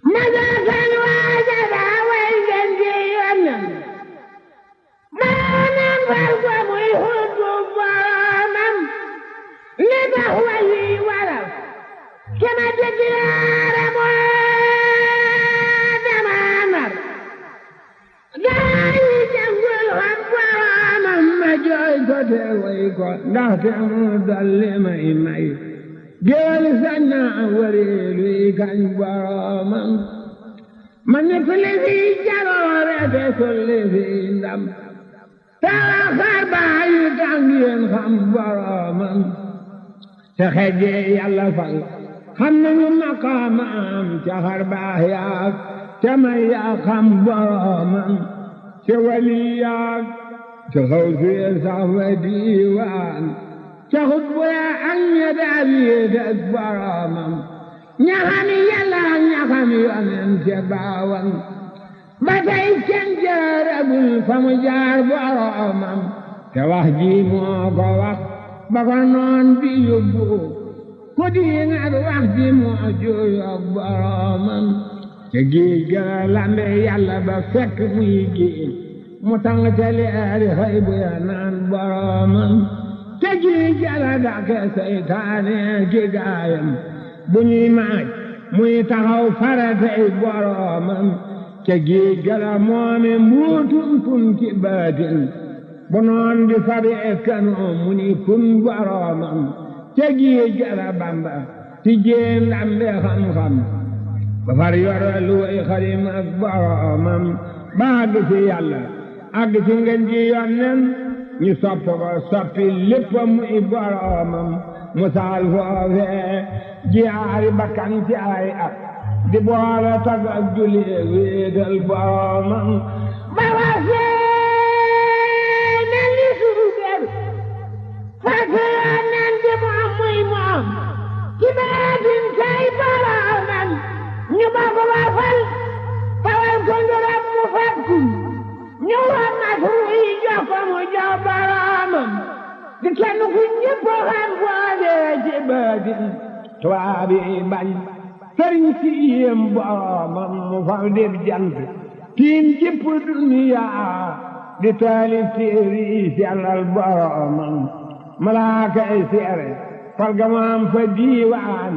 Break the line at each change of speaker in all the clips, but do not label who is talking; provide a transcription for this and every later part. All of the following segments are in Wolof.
masakan waajada way ngeen di yonnen maanaam fal ko muy xutbu boromam li tax way wi waral kema jëkkiyaare moo damaanar gaa yi jàngul xam boromam ma jooy ko te way ko ndaxte mu dolli may géwél sañ na wëreelu yi kañ boromam ma nekk li fi jaloore te solli fi ndam tala xar baa yu tàng yéen xam boromam te xejjee yàlla fal xam nañu maqaamam ca xar baa yaag ca may yaa xam boromam ca wali yaag ca xaw suye sax wa diiwaan ca xutbu yaa ak ña daal yéetas boromam ña xami yàlla ña xami yonen ca baawan ba tey kenn jaaragul fa mu jaar boromam te wax ji moo ko wax ba ko noon bi yóbbu ku di ngat wax ji moo jooyoog boromam te géej ga lambe yàlla ba fekk muy géej mu tàng ca leeri xëy bu ya naan boromam te géej ga la dàqe seytaane ki gaayam bu ñuy maaj muy taxaw faratey boromam te géej ga la moome mbuutum kun ki baatin bu noon di fabi ekkanoo mu ni kun boromam te géej ga la Bamba ti jéem lambe xam-xam ba far yoro lu way xadim ak boromam ba àgg ci yàlla àgg ci ngeen ji yonnen ñu sopp ko soppi lépp muy boromam mu saal foofee jiyaari bakkan ci ay at di boole tag ak julli wéetal boromam ba wasee na li suugal fase yonnen di moom muy moom ci baatin kay boromam ñu bokk ba fal fawal ko ngërëm mu fakku ñu war na yi jox ko mu jox boromam di kenn ku ñëpp xam boole ci baatin tubaab yi bañ sëriñ si yéem boromam mu fal def jant tiim jëpp duniya di taalif téere yi sellal boromam malaaka yi seere fal ga mu am fa diiwaan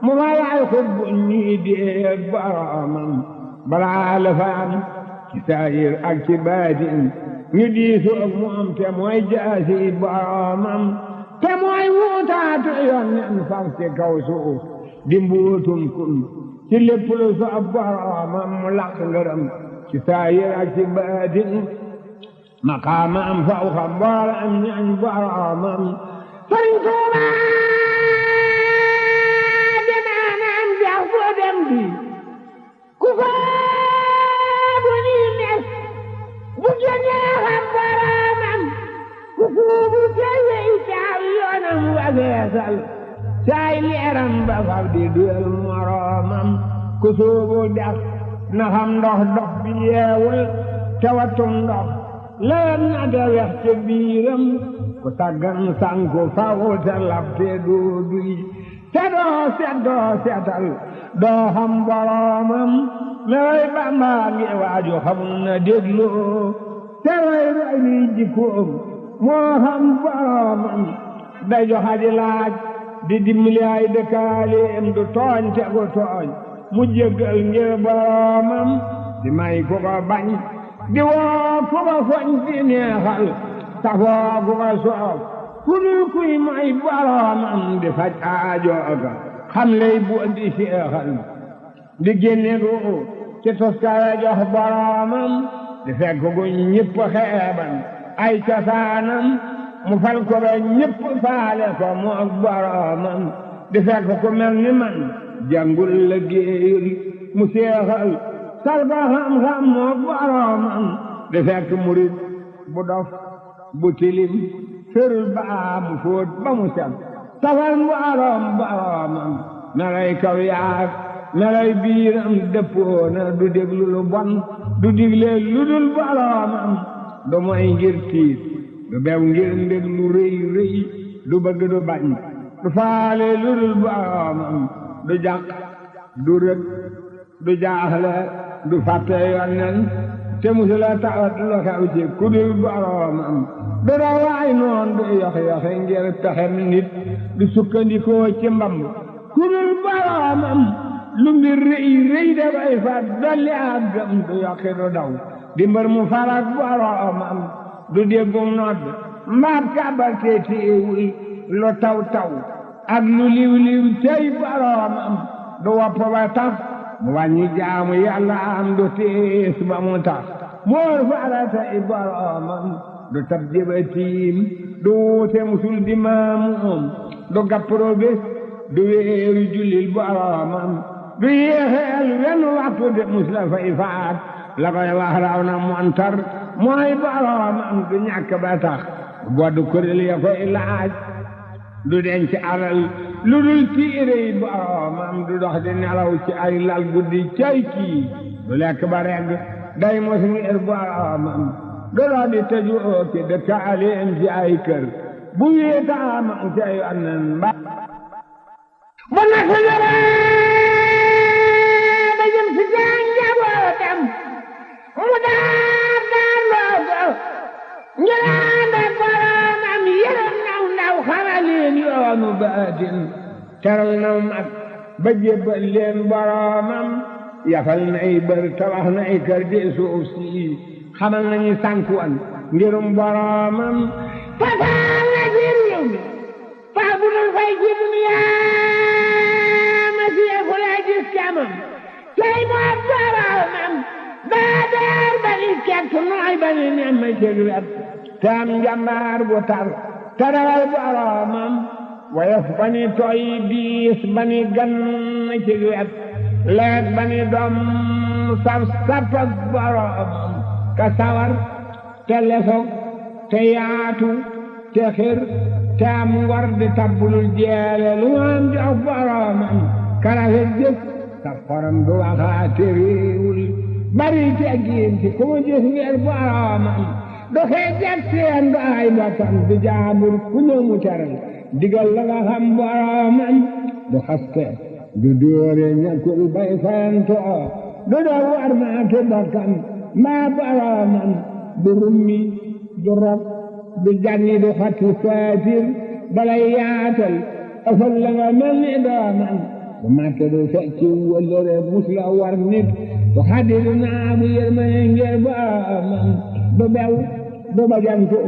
mu fa yaay xutbu ñii dee boromam balaa la fa am ci saayir ak ci baatin ñu diisu ak moom te mooy jaasi boromam te mooy wuutaatu yonnen fam ci kaw suuf di mbuutum kun ci lépp lu soob boromam mu laq ngërëm ci saayir ak ci baatin maqaamam faw xam booram ñañ boromam Sëriñ Tuubaa demaanam jax bu dem bi ku faabu ni mes bu jógee xam boromam ku suubu tey caaw yoonam wageesal saay leeram ba fab di duyal moromam ku suubu dex na xam ndox dox bi yeewul te watum ndox leen na te wex te biiram ku taggan sanku faw te lab te doo duy te doo setal doo xam boromam lay Bamba ngi waaju xamul na dégloo te way roy li jikkoom moo xam boromam day joxaji laaj di dimbali ay dëkkaaleem du tooñ te gu tooñ mu jéggal ngir boromam di may ku ko bañ di woo ku ko foñ di neexal safoo ku ko soof ku dul kuy may boromam di faj aajooga xam lay bu di seexal di génne ruu ci toskare jox boromam di fekk gu ñëpp xeeban ay cosaanam mu fal ko ba ñëpp faale ko mu ak boromam di fekk ku mel ni man jàngul la géeyul mu seexal sal ko xam-xam mu ak boromam di fekk murit bu dof bu tilim ferul baa mu fóot ba mu set safal boromam melay kaw yaag melay biiram dëppoona du déglu lu bon du digle lu dul boromam du moy ngir tiit du bew ngir ndég lu rëy du bëgg du bañ du faale lu dul boromam du jàq du rëg du jaaxle du fàtte yonnen te musula tawat lu xew ci ku dul boroomam du dawaay noon du yoxe ngir pexem nit du sukkandikoo ci mbamb ku dul boroomam lu mbir rëy dafay fat dolli ak gëm du yokki du daw di mbër mu farak boroomam du déggum nodd mbaab kàbbal te téewul lu taw ak lu liw tey boroomam du wopp ba tax mu wàññi jaamu yàlla am du tiis ba mu tax moor farata i boroomam du tab jëbatiim du wuute musul di maamuum du gappro bés du wéeru jullil boroomam du yéexeel wenn waxtu de mus la fay faat la koy wax raw na montar mooy boroomam du ñàkk ba tax boddu kuréel ya koy laaj du denc alal lu dul tiire yi boroomam du dox di nelaw ci ay lal guddi cay kii du lekk ba regg day mos ngir boroomam du dox di tëju ci dëkkaaleem ci ay kër bu wéetaamam ci ay annen ba bu nekk jëree ba jëm si jaan njabootam mu daar loo ko njëraan ak boroomam yërëm naw xamal leen yoonu baatin teral na mag ba jébbal leen boroomam yafal nay bër tabax nay kër di suuf si xamal nañu sànkuwan ngirum boroomam fasaal na ci réew mi faa bu dul fay ci duniyaa ma siyeeku laa gis camam tey moo boroomam daa daar ba ni kekk nooy ba ni nemm cëg wet te am njambaar bu tar tarawal boroomam woyof ba ni tooy diis ba ni gan ci wet leet ba ni doom saf ak boroomam ka sawar te lefog te yaatu te xir te am ngor di tabbulul jeele lu am jox boroomam karafet jëf sa xorom du waxaate réewul bari teggiin ci ku mu gis ngir boroomam du xeejat seen du ay bokkam du jaabur ku ñëw mu teral digal la nga xam boroomam du xaste du dóore ñàkkul bay fayantoo du doon war maake bokkam maa boroomam du rummi du rob du janni du xatti saatir balay yaatal ëfal la nga mel ni doomam du màtte du fecci wëllëre mus la war nit du xaddi du naamu yërmane ngir boroomam du bew du bajantu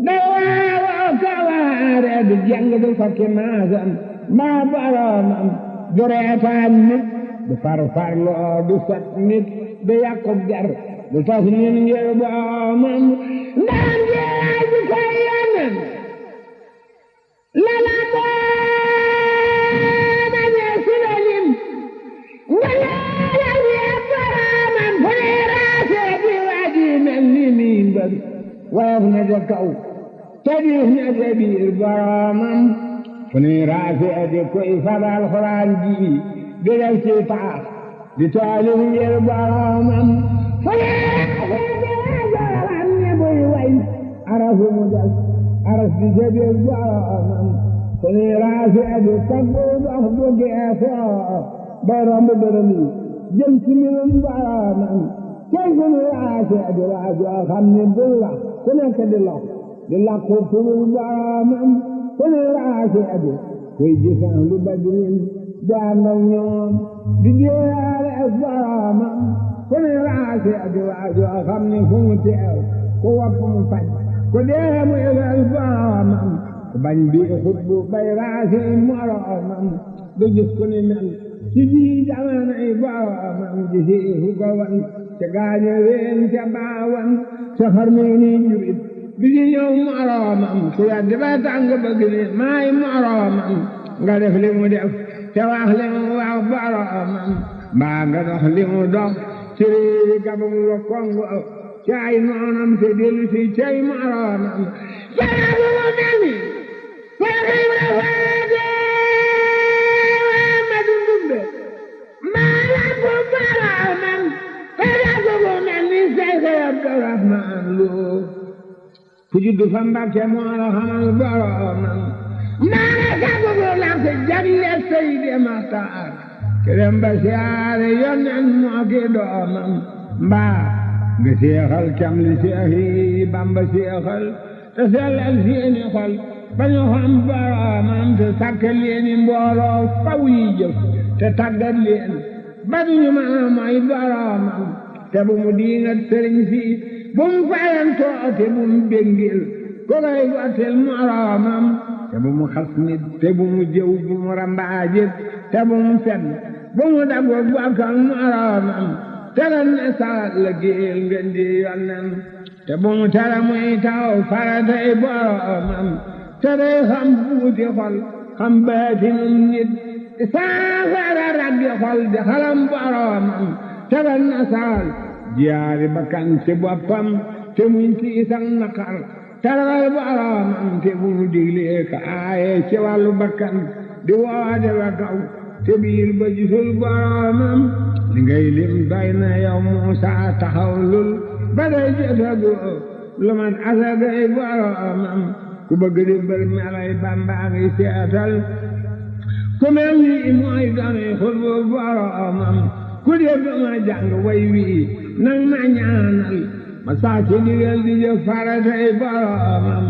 du waawoo kawaare du jàng du fakki maasam maa boroomam du reetaan nit du farfarloo du sot nit du yàqub jar du tas nit ngir boroomam ndaan jeeyaay bi koy yonen lala booma ñee silalim nga leelal yee boroomam fu ne raasee di waaji mel ni miin ba woyof na ca kaw te diis na ca biir boroomam fu ne raasee di koy fabal xuraan ji di def ci paax di taalif ngir boroomam fu ne arafu mu des araf di ca biir boroomam fu ne raasee di taggu dox bu geesoo bay romb dërëm yi jëm ci mbirum boroomam tey fu ne raasee di waajoo xam ne bul wax ku nekk di lox di lakku turul boroomam fu ne raasee di koy gisaan lu badrin di ànd ak ñoom di jéeyaale ak boroomam fu ne raasee di waajoo xam ne fu mu teew ku wopp mu faj ku dee mu yëgal boroomam ku bañ bi xutbu bay raasee moroomam du gis ku ni mel ci ji jamonoy boroomam ji fu ko wan ca gaañe ween ca baawan ca xarnu ni jurit bi ci ñëw moroomam ku yaddi ba tàng bëgg ni maay moroomam nga def li mu def te wax li mu wax boroomam mbaa nga dox li mu dox ci réewi Gabon wa Kongo ci ay noonam te dellu si cay moroomam jarabu mu mel ni Seex Ibra Faati Amadu Ndumbe maa lampu boroomam jarabu mu mel ni Seex Abdurahmaan Lo ku juddu fa Mbàkke moo la xamal boroomam maa la sababu lamp jagle Seydi Maxtaar kerem ba siyaare yonen moo ki doomam mbaa nga seexal cam li seex yi Bamba seexal te sellal seeni xol ba ñu xam boroomam te sàkkal leeni mbooloo faw yi jëf te tàggat leen ba duñu mën a mooy boroomam te bu mu diingat sëriñ si bu mu fayantoo te bu mu béngil ko koy gottil moroomam te bu mu xas nit te bu mu jëw bu mu rambaajit te bu mu fen bu mu dagu bokkal moroomam te lan ne saat la géel ngeen di yonnen te bu mu tere muy taw faratay boroomam te day xam buuti xol xam baatinum nit saafara raggi xol di xalam boroomam te lan ne saal jiyaari bakkan ci boppam te muñ tiisak naqar te ragal boroomam te bu mu diglee ka aaye ci wàllu bakkan di woode wa kaw te biir ba gisul boroomam li ngay lim doy na yow Muusaa taxawlul ba day jotagu lu man asagay boroomam ku bëgg di bër melay Bamba ngi seetal ku mel ni mooy dooni xutbu boroomam ku dee ma jàng way wii nang ma ñaanal ma saa ci digal di jëf faratay boroomam